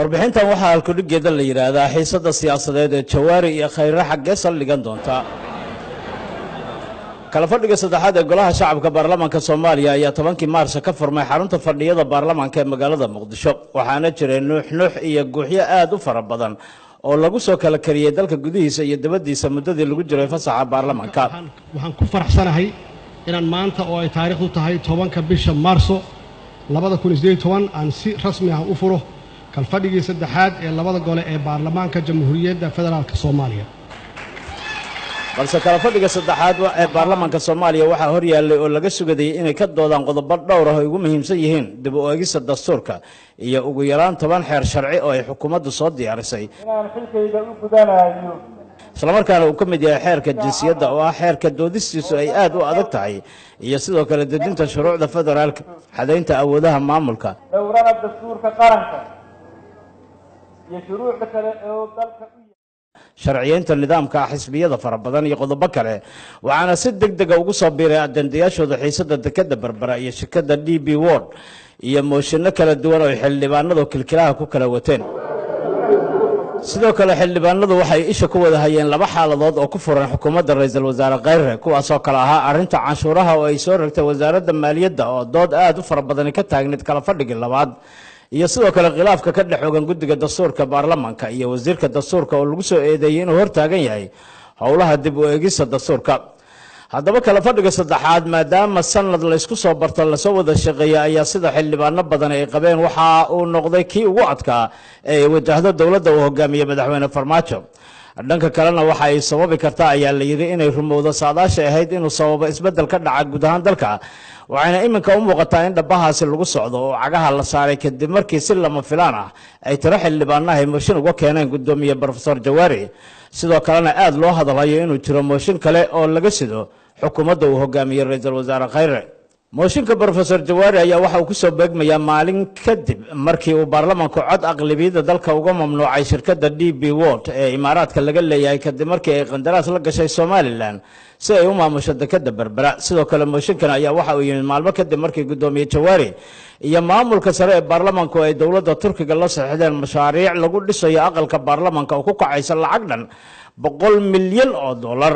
Warbixintan waxaa halkudhigeeda la yidhaahdaa xiisadda siyaasadeed ee Jawaari iyo Khayre xaggee saldhigan doonta. Kala fadhiga saddexaad ee Golaha Shacabka Baarlamaanka Soomaaliya ayaa 10-kii Maarso ka furmay xarunta fadhiyada baarlamaanka ee magaalada Muqdisho, waxaana jiray nuuxnuux iyo guuxyo aad u fara badan oo lagu soo kala kariyey dalka gudihiisa iyo dibaddiisa muddadii lagu jiray fasaxa baarlamaanka. Waxaan ku faraxsanahay inaan maanta oo ay taariikhdu tahay 10-ka bisha Maarso 2018 aan si rasmi ah u furo kalfadhigii saddexaad ee labada gole ee baarlamaanka Jamhuuriyadda Federaalka Soomaaliya. Balse kala fadhiga saddexaad ee baarlamaanka Soomaaliya waxaa hor yaallay oo laga sugadayay inay ka doodaan qodobo dhowr ah oo ay ugu muhiimsan yihiin dib u eegista dastuurka iyo ugu yaraan 10 xeer sharci oo ay xukuumaddu soo diyaarisay, inaan xilkayga u gudanayo, islamarkaana uu ka mid yahay xeerka jinsiyadda oo ah xeerka doodistiisu ay aad u adag tahay, iyo sidoo kale dejinta shuruucda federaalka, xadaynta awoodaha maamulka, dhowrana dastuurka qaranka iyo shuruucda kale oo dalka u sharciyeynta nidaamka xisbiyada fara badan iyo qodobo kale. Waxaana si deg dega ugu soo biiray ajendayaashooda xiisadda dekadda Berbera iyo shirkadda DP World iyo mooshinno kala duwan oo ay xildhibaanadu kilkilaha ku kala wateen. Sidoo kale xildhibaanadu waxay isha ku wada hayeen laba xaaladood oo ku furan xukuumadda Ra-iisul Wasaare Kheyre, kuwaasoo kale ahaa arrinta canshuuraha oo ay soo rogtay Wasaaradda Maaliyadda oo dood aad u fara badani ka taagnayd kala fadhigii labaad, iyo sidoo kale khilaafka ka dhex ogan guddiga dastuurka baarlamaanka iyo wasiirka dastuurka oo lagu soo eedeeyey inuu hortaagan yahay howlaha dib u eegista dastuurka. Haddaba kala fadhiga saddexaad, maadaama sanad laysku soo barto lasoo wada shaqeeya, ayaa sida xildhibaano badan ay qabeen waxa uu noqday kii ugu adkaa ee ay wajahdo dowladda uu hogaamiye Madaxweyne Farmaajo. Dhanka kalena waxa ay sababi kartaa ayaa la yidhi inay rumowdo saadaashay ahayd inuu sababo isbeddel ka dhaca guud ahaan dalka, waxayna iminka u muuqataa in dhabbahaasi lagu socdo oo cagaha la saaray kadib markii si lama filaan ah ay tiro xildhibaanahay mooshin uga keeneen guddoomiye Brofesor Jawaari, sidoo kalena aad loo hadalhayo inuu jiro mooshin kale oo laga sido xukuumadda uu hogaamiyey Ra-iisul Wasaare Khayre. Mooshinka Brofesor Jawaari ayaa waxa uu kusoo beegmayaa maalin kadib markii uu baarlamaanku cod aqlabiyadda dalka uga mamnuucay shirkadda DP World ee Imaaraadka laga leeyahay, kadib markii ay qandaraas la gashay Somalilan si ay u maamusho dekadda Berbera. Sidoo kale mooshinkan ayaa waxa uu yimid maalmo kadib markii guddoomiye Jawaari iyo maamulka sare ee baarlamaanku ay dowladda Turkiga la saxiixdeen mashaariic lagu dhisayo aqalka baarlamaanka oo ku kacaysa lacag dhan 100 milyan oo dollar.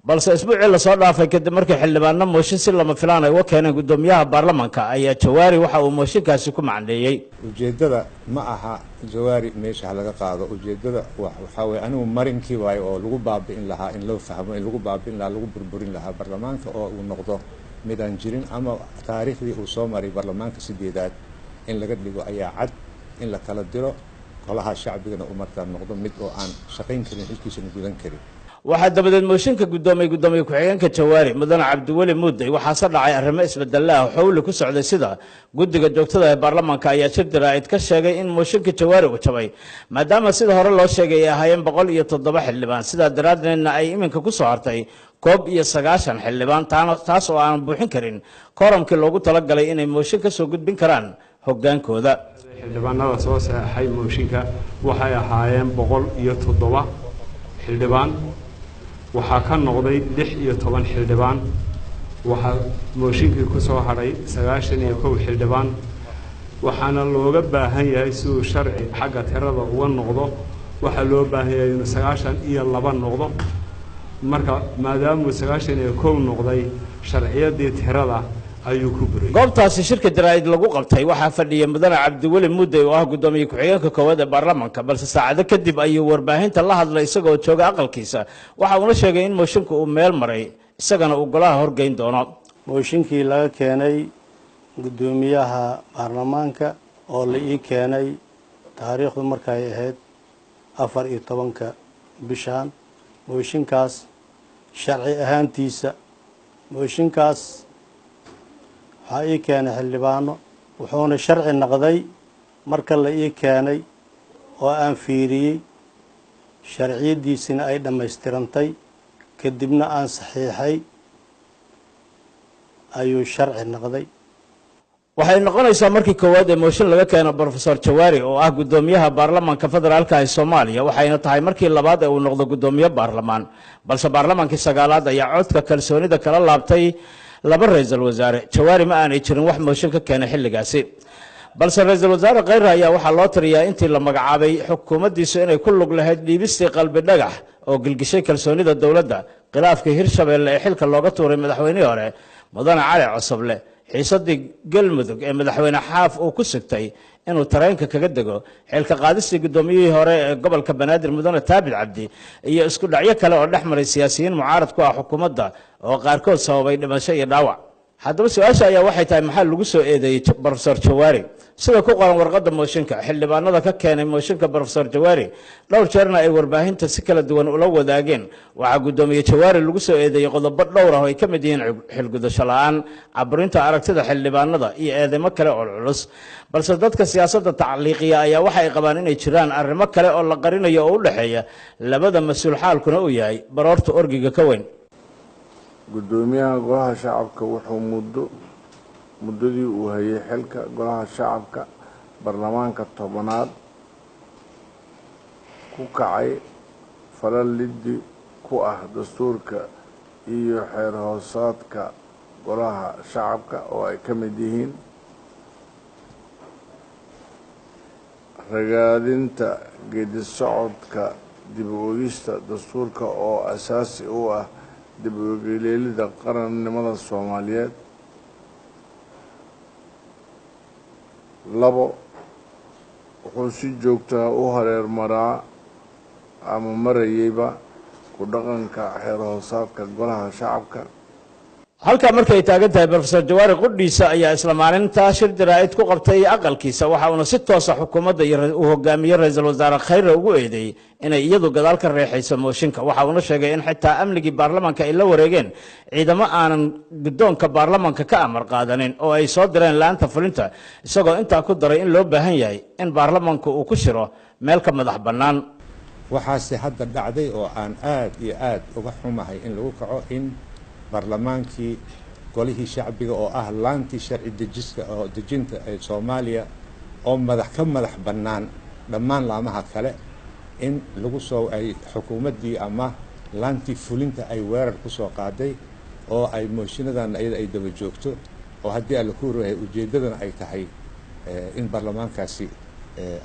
Balse isbuucii lasoo dhaafay, kadib markii xildhibaano mooshin si lama filaan ay uga keeneen guddoomiyaha baarlamaanka, ayaa Jawaari waxa uu mooshinkaasi ku macneeyey: Ujeeddada ma aha Jawaari meesha ha laga qaado. Ujeeddada waxaa weye anigu marinkii waayo oo lagu baabi'in lahaa, in loo fahmo in lagu baabi'in lahaa, lagu burburin lahaa baarlamaanka oo uu noqdo midaan jirin, ama taariikhdii uu soo maray baarlamaanka sideedaad in laga dhigo ayaa cad, in la kala diro golaha shacbigana uu markaa noqdo mid oo aan shaqayn karin, xilkiisana gudan karin. Waxaa dabadeed mooshinka guddoomiyey guddoomiye ku-xigeenka Jawaari, Mudane Cabdiweli Muudey. Waxaase dhacay arrimo isbedelle ah xowli ku socday, sida guddiga joogtada ee baarlamaanka ayaa shir jaraa'id ka sheegay in mooshinka Jawaari uu jabay, maadaama sida hore loo sheegay ay ahaayeen 107 xildhibaan, sidaa daraaddeedna ay iminka ku soo hartay 91 xildhibaan, taas oo aan buuxin karin kooramkii loogu talagalay inay mooshin ka soo gudbin karaan hoggaankooda. Xildhibaanada soo saxeexay mooshinka waxay ahaayeen 107 xildhibaan. Waxaa ka noqday 16 xildhibaan. Waxaa mooshinkii ku soo hadhay 91 xildhibaan. Waxaana looga baahan yahay si uu sharci xagga tirada uga noqdo, waxaa loo baahan yahay inuu 92 noqdo. Marka maadaamuu 91 noqday, sharciyaddii tirada ayuu ku buriyey. Goobtaasi shirka jaraa'id lagu qabtay waxaa fadhiyay Mudane Cabdiweli Muudey oo ah guddoomiye ku-xigeenka koowaad ee baarlamaanka, balse saacado kadib ayuu warbaahinta la hadlay isagoo jooga aqalkiisa. Waxa uuna sheegay in moshinku uu meel maray, isagana uu golaha horgeyn doono. Mooshinkii laga keenay guddoomiyaha baarlamaanka oo la ii keenay taariikhdu markay ahayd 14-ka bishaan, mooshinkaas sharci ahaantiisa, mooshinkaas waxaa ii keenay xildhibaano, wuxuuna sharci noqday marka la ii keenay oo aan fiiriyey, sharciyaddiisina ay dhammaystirantay, kadibna aan saxiixay ayuu sharci noqday. Waxay noqonaysaa markii koowaad ee mooshin laga keeno Brofesor Jawaari oo ah guddoomiyaha baarlamaanka federaalka ee Soomaaliya, waxayna tahay markii labaad ee uu noqdo guddoomiye baarlamaan. Balse baarlamaankii sagaalaad ayaa codka kalsoonida kala laabtay laba ra-iisul wasaare. Jawaari ma aanay jirin wax mooshin ka keenay xilligaasi. Balse ra-iisul wasaare Kheyre ayaa waxaa loo tiriyaa intii la magacaabay xukuumaddiisu inay ku lug lahayd dhiibistii Qalbi Dhagax oo gilgishay kalsoonida dowladda, khilaafkii Hirshabeelle ee xilka looga tuuray madaxweynihii hore Mudane Cali Cosoble, xiisadii Galmudug ee madaxweyne Xaaf uu ku sigtay inuu tareenka kaga dego, xilka qaadistii guddoomiyihii hore ee gobolka Banaadir Mudane Taabid Cabdi, iyo isku dhacyo kale oo dhex maray siyaasiyiin mucaarad ku ah xukuumadda oo qaarkood sababay dhimasho iyo dhaawac. Haddaba su-aasha ayaa waxay tahay, maxaa lagu soo eedeeyey Brofesor Jawaari? Sida ku qoran warqadda mooshinka, xildhibaanada ka keenay mooshinka Brofesor Jawaari dhowr jeerna ay warbaahinta si kala duwan ula wadaageen, waxaa guddoomiye Jawaari lagu soo eedeeyey qodobo dhowr ah oo ay ka mid yihiin xilgudasho la-aan, caburinta aragtida xildhibaanada iyo eedeymo kale oo culus. Balse dadka siyaasadda tacliiqiya ayaa waxa ay qabaan inay jiraan arrimo kale oo la qarinayo oo u dhexeeya labada mas-uul, xaalkuna uu yahay baroorta orgiga ka weyn. Guddoomiyaha Golaha Shacabka wuxuu muddadii uu hayay xilka Golaha Shacabka baarlamaanka 10aad ku kacay falal liddi ku ah dastuurka iyo xeer hoosaadka Golaha Shacabka, oo ay ka mid yihiin ragaadinta geedi socodka dib u eegista dastuurka oo asaasi u ah dib u eegleelida qarannimada Soomaaliyeed. 2, wuxuu si joogtaa u hareer maraa ama marayeyba ku dhaqanka xeer hoosaadka Golaha Shacabka. Halkaa markay taagan tahay, Brofesor Jawaari qudhiisa ayaa isla maalintaa shir jaraa'id ku qabtay aqalkiisa, waxa uuna si toosa xukuumadda iyo uu hogaamiye ra-iisul wasaare Khayre ugu eedeeyey inay iyadu gadaal ka reexayso mooshinka. Waxa uuna sheegay in xitaa amnigii baarlamaanka ay la wareegeen ciidamo aanan guddoonka baarlamaanka ka amar qaadanin oo ay soo direen laanta fulinta, isagoo intaa ku daray in loo baahan yahay in baarlamaanku uu ku shiro meel ka madax bannaan. Waxaase hadda dhacday oo aan aada iyo aada uga xumahay in lagu kaco in baarlamaankii, golihii shacbiga oo ah laantii sharci dejiska oo dejinta ee Soomaaliya oo madax ka madax bannaan dhammaan laamaha kale, in lagu soo ay xukuumaddii ama laantii fulinta ay weerar kusoo qaaday oo ay moosinadan iyada ay daba joogto, oo haddii Alla ku warwahay ujeeddadana ay tahay in baarlamaankaasi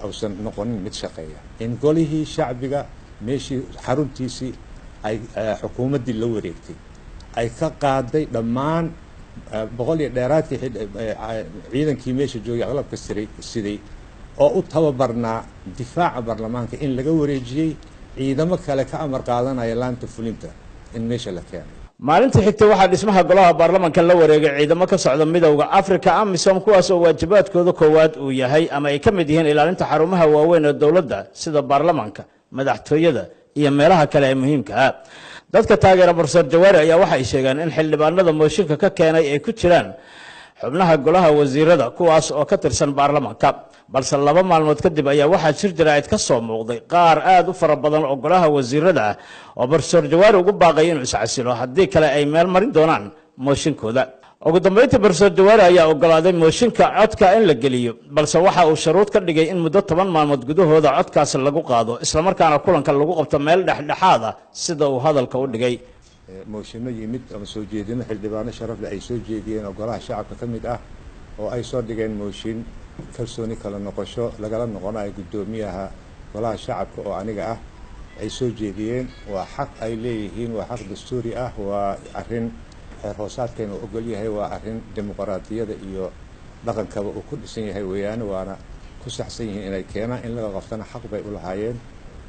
ausan noqonin mid shaqeeya, in golihii shacbiga meeshii xaruntiisii ay xukuumaddii la wareegtay, ay ka qaaday dhammaan 100 iyo dheeraadkii ciidankii meesha joogay, qalabka siray siday oo u tababarnaa difaaca baarlamaanka, in laga wareejiyey, ciidamo kale ka amar qaadanaya laanta fulinta in meesha la keenay. Maalintii xigtay waxaa dhismaha golaha baarlamaanka la wareegay ciidamo ka socda Midowda Africa, AMISOM, kuwaas oo waajibaadkooda koowaad uu yahay ama ay ka mid yihiin ilaalinta xarumaha waaweyn ee dowladda sida baarlamaanka, madaxtooyada iyo meelaha kale ee muhiimka ah. Dadka taageera Brofesor Jawaari ayaa waxay sheegeen in xildhibaanada mooshinka ka keenay ay ku jiraan xubnaha golaha wasiirada, kuwaas oo ka tirsan baarlamaanka. Balse 2 maalmood kadib ayaa waxaa shir jaraa'id ka soo muuqday qaar aada u fara badan oo golaha wasiirada ah oo Brofesor Jawaari ugu baaqay inuu iscasilo, haddii kale ay meel marin doonaan mooshinkooda. Ugu dambeyntii Brofesor Jawaari ayaa ogolaaday mooshinka codka in la geliyo, balse waxa uu sharuud ka dhigay in muddo 10 maalmood gudahooda codkaas lagu qaado, islamarkaana kulanka lagu qabto meel dhexdhexaad ah, sida uu hadalka u dhigay. Mooshinno yimid ama soo jeedino xildhibaano sharafle ay soo jeediyeen oo golaha shacabka ka mid ah, oo ay soo dhigeen mooshin kalsooni kala noqosho lagala noqonayo guddoomiyaha golaha shacabka oo aniga ah ay soo jeediyeen, waa xaq ay leeyihiin, waa xaq dastuuri ah, waa arrin xeer hoosaadkeena uu ogol yahay, waa arrin dimuqraadiyada iyo dhaqankaba uu ku dhisan yahay weeyaane. Waana ku saxsan yihiin inay keenaan, in laga qabtana xaq bay u lahaayeen,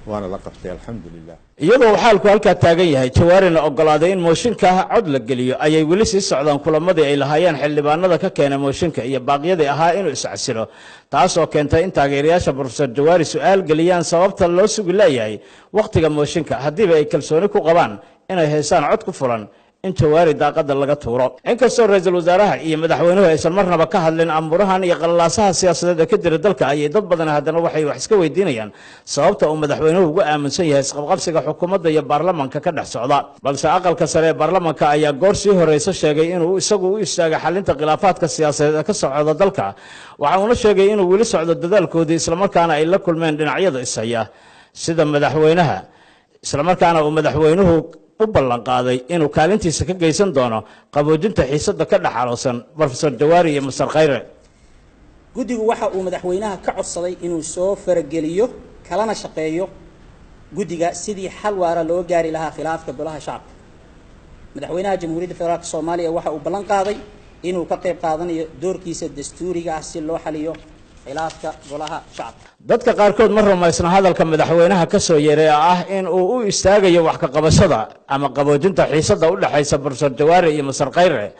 waana la qabtay, alxamdulilah. Iyadoo uu xaalku halkaa taagan yahay, Jawaarina ogolaaday in mooshinka cod la geliyo, ayay weli sii socdaan kulamadii ay lahaayeen xildhibaanada ka keenay mooshinka iyo baaqyadii ahaa inuu iscasilo, taas oo keentay in taageerayaasha Brofesor Jawaari su-aal geliyaan sababta loo sugi leeyahay wakhtiga mooshinka, haddiiba ay kalsooni ku qabaan inay haysaan cod ku fulan in Jawaari daaqada laga tuuro. Inkastoo ra-iisul wasaaraha iyo madaxweynuhu aysan marnaba ka hadlin amurahan iyo qalalaasaha siyaasadeed ee ka jira dalka, ayay dad badan haddana waxay wax iska weydiinayaan sababta uu madaxweynuhu ugu aaminsan yahay isqabqabsiga xukuumadda iyo baarlamaanka ka dhex socda. Balse aqalka sare ee baarlamaanka ayaa goor sii horeysa sheegay inuu isagu u istaagay xalinta khilaafaadka siyaasadeed ee ka socda dalka, waxa uuna sheegay inuu weli socdo dadaalkoodii, islamarkaana ay la kulmeen dhinacyada ishaya sida madaxweynaha, islamarkaana uu madaxweynuhu u ballan qaaday inuu kaalintiisa ka geysan doono qaboojinta xiisadda ka dhex aloosan Brofesor Jawaari iyo Master Khayre. Guddigu waxa uu madaxweynaha ka codsaday inuu soo farageliyo kalana shaqeeyo guddiga sidii xal waara loo gaari lahaa khilaafka golaha shacabka. Madaxweynaha Jamhuuriyadda Federaalka Soomaaliya waxa uu ballan qaaday inuu ka qayb qaadanayo doorkiisa dastuuriga ah si loo xaliyo khilaafka golaha shacabka. Dadka qaarkood ma rumaysna hadalka madaxweynaha ka soo yeeray oo ah in uu u istaagayo wax ka qabashada ama qaboojinta xiisadda u dhexaysa Professor Jawaari iyo Masar Khayre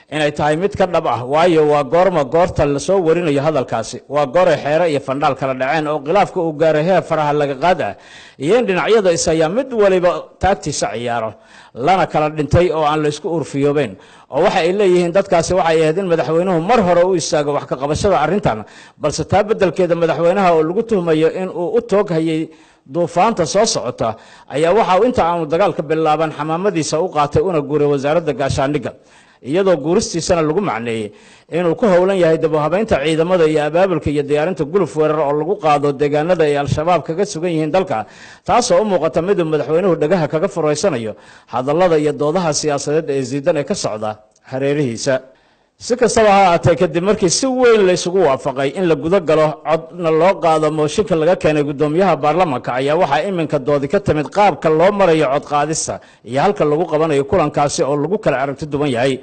inay tahay mid ka dhab ah, waayo waa goorma goorta lasoo warinayo hadalkaasi? Waa gooray xeere iyo fandhaal kala dhaceen oo khilaafka uu gaaray heer faraha laga qaad ah, iyo in dhinacyada is ayaa mid waliba taagtiisa ciyaaro lana kala dhintay oo aan la isku urfiyoobeyn. Oo waxa ay leeyihiin dadkaasi, waxay ahayd in madaxweynuhu mar hore u istaago wax ka qabashada arrintan, balse taa beddelkeeda madaxweynaha oo lagu tuhmayo in uu u toog hayay duufaanta soo socota ayaa waxa uu inta aanu dagaalka bilaaban xamaamadiisa u qaatay una guuray wasaaradda gaashaandhigga, iyadoo guuristiisana lagu macneeyey inuu ku howlan yahay dib u habeynta ciidamada iyo abaabulka iyo diyaarinta guluf weerar oo lagu qaado deegaanada ay Al-Shabaab kaga sugan yihiin dalka, taasoo u muuqata miduu madaxweynuhu dhagaha kaga furaysanayo hadallada iyo doodaha siyaasadeed ee siidan ee ka socda hareerihiisa. Si kastaba ha ahaatee, kadib markii si weyn la isugu waafaqay in la guda galo codna loo qaado mooshinka laga keenay guddoomiyaha baarlamanka, ayaa waxaa iminka doodi ka timid qaabka loo marayo codqaadista iyo halka lagu qabanayo kulankaasi oo lagu kala aragti duwan yahay.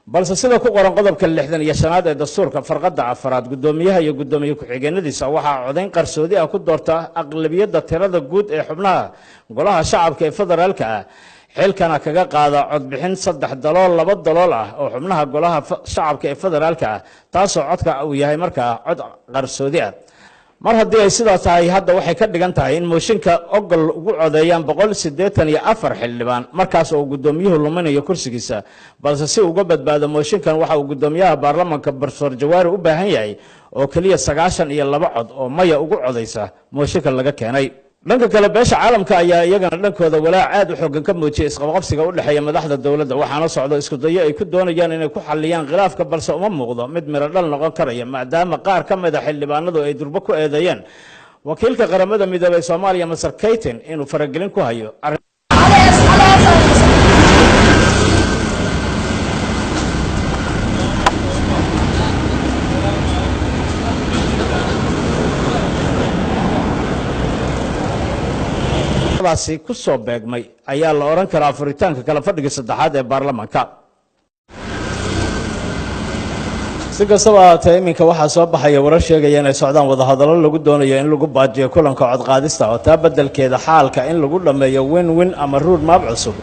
Balse sida ku qoran qodobka 65aad ee dastuurka, farqadda afaraad, guddoomiyaha iyo guddoomiye ku-xigeenadiisa waxaa codayn qarsoodi ah ku doorta aqlabiyadda tirada guud ee xubnaha golaha shacabka ee federaalka ah, xilkana kaga qaada codbixin saddex dalool laba dalool ah oo xubnaha golaha shacabka ee federaalka ah, taasoo codka uu yahay markaa cod qarsoodi ah. Mar haddii ay sidaa tahay, hadda waxay ka dhigan tahay in mooshinka ogol ugu codeeyaan 184 xildhibaan, markaas oo guddoomiyuhu luminayo kursigiisa. Balse si uga badbaado mooshinkan, waxa uu guddoomiyaha baarlamanka Professor Jawaari u baahan yahay oo keliya 92 cod oo maya ugu codaysa mooshinka laga keenay. Dhanka kale, beesha caalamka ayaa iyagana dhankooda walaac aad u xoogan ka muujiyay isqabqabsiga u dhexeeya madaxda dowladda, waxaana socdo isku dayo ay ku doonayaan inay ku xaliyaan khilaafka, balse uma muuqdo mid miro dhal noqon karaya, maadaama qaar ka mid a xildhibaanadu ay durbo ku eedeeyeen wakiilka Qaramada Midoobay Soomaaliya Masar Kaytin inuu faragelin ku hayo. Arrintaasi ku soo beegmay ayaa la odhan karaa furitaanka kala fadhiga saddexaad ee baarlamaanka. Si kastaba ahaatee, iminka waxaa soo baxaya warar sheegaya inay socdaan wadahadallo lagu doonayo in lagu baajiyo kulanka codqaadista, oo taa beddelkeeda xaalka in lagu dhammeeyo win win ama road map cusub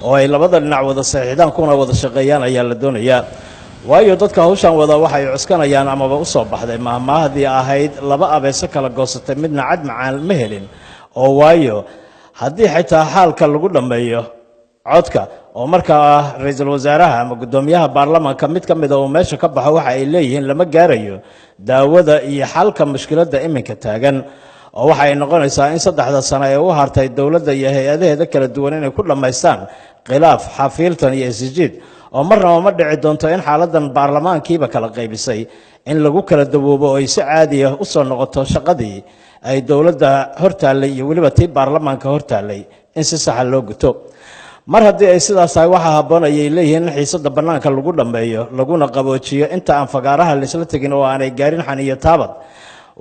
oo ay labada dhinac wada saxiixdaan kuna wada shaqeeyaan ayaa la doonayaa. Waayo dadka hawshan wada waxay cuskanayaan amaba u soo baxday mahmaahdii ahayd "laba abeeso kala goosatay midna cad macaan ma helin", oo waayo haddii xitaa xaalka lagu dhammeeyo codka oo markaa ra-iisul wasaaraha ama guddoomiyaha baarlamaanka mid ka mida uu meesha ka baxo, waxa ay leeyihiin lama gaarayo daawada iyo xalka mushkiladda iminka taagan, oo waxa ay noqonaysaa in 3da sano ee u hartay dowladda iyo hay-adaheeda kala duwan inay ku dhammaystaan khilaaf, xafiiltan iyo isjiid, oo marnaba ma dhici doonto in xaaladan baarlamaankiiba kala qaybisay in lagu kala dawoobo oo ay si caadi ah u soo noqoto shaqadii ay dowladda hortaallay iyo weliba tii baarlamaanka hortaallay in si saxa loo guto. Mar haddii ay sidaas tahay, waxaa habboon ayay leeyihiin in xiisadda bannaanka lagu dhammeeyo laguna qaboojiyo inta aan fagaaraha laisla tegin oo aanay gaarin xan iyo taabad.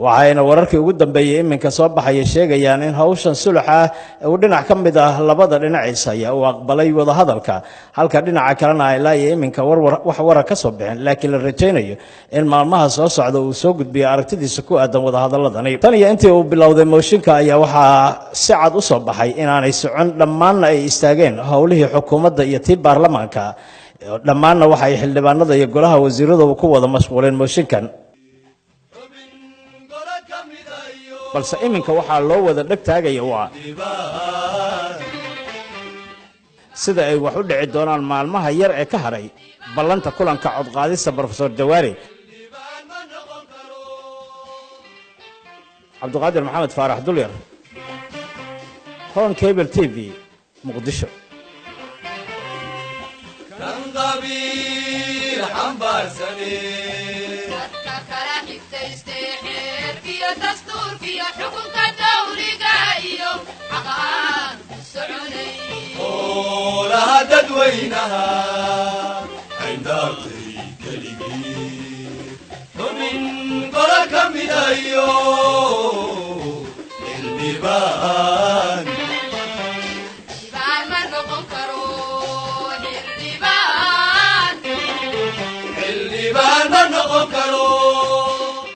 Waxayna wararkii ugu dambeeyey iminka soo baxaya sheegayaan in hawshan suluxa uu dhinac ka mid ah labada dhinac ishaya uu aqbalay wadahadalka, halka dhinaca kalena ay ilaa iyo iminka warwar wax wara ka soo bixin, laakiin la rajaynayo in maalmaha soo socda uu soo gudbiyo aragtidiisa ku aadan wadahadaladani. Tan iyo intii uu bilowday mooshinka ayaa waxaa si cad u soo baxay inaanay socon, dhammaanna ay istaageen howlihii xukuumadda iyo tii baarlamaanka, dhammaanna waxa ay xildhibaanada iyo golaha wasiiraduba ku wada mashquuleen mooshinkan. Balse iminka waxaa loo wada dheg taagaya waa sida ay wax u dhici doonaan maalmaha yar ee ka hadhay ballanta kulanka codqaadista Professor Jawaari. Cabdiqaadir Maxamed Faarax Dulyar, Horn Cable TV, Muqdisho. Kan qabiil xambaarsane dadka kala xigtaystay xeerkiyo dastuurkiyo xukunka dawliga iyo xaqaan ku soconay oolaha dadweynaha xayndaabtay keligii.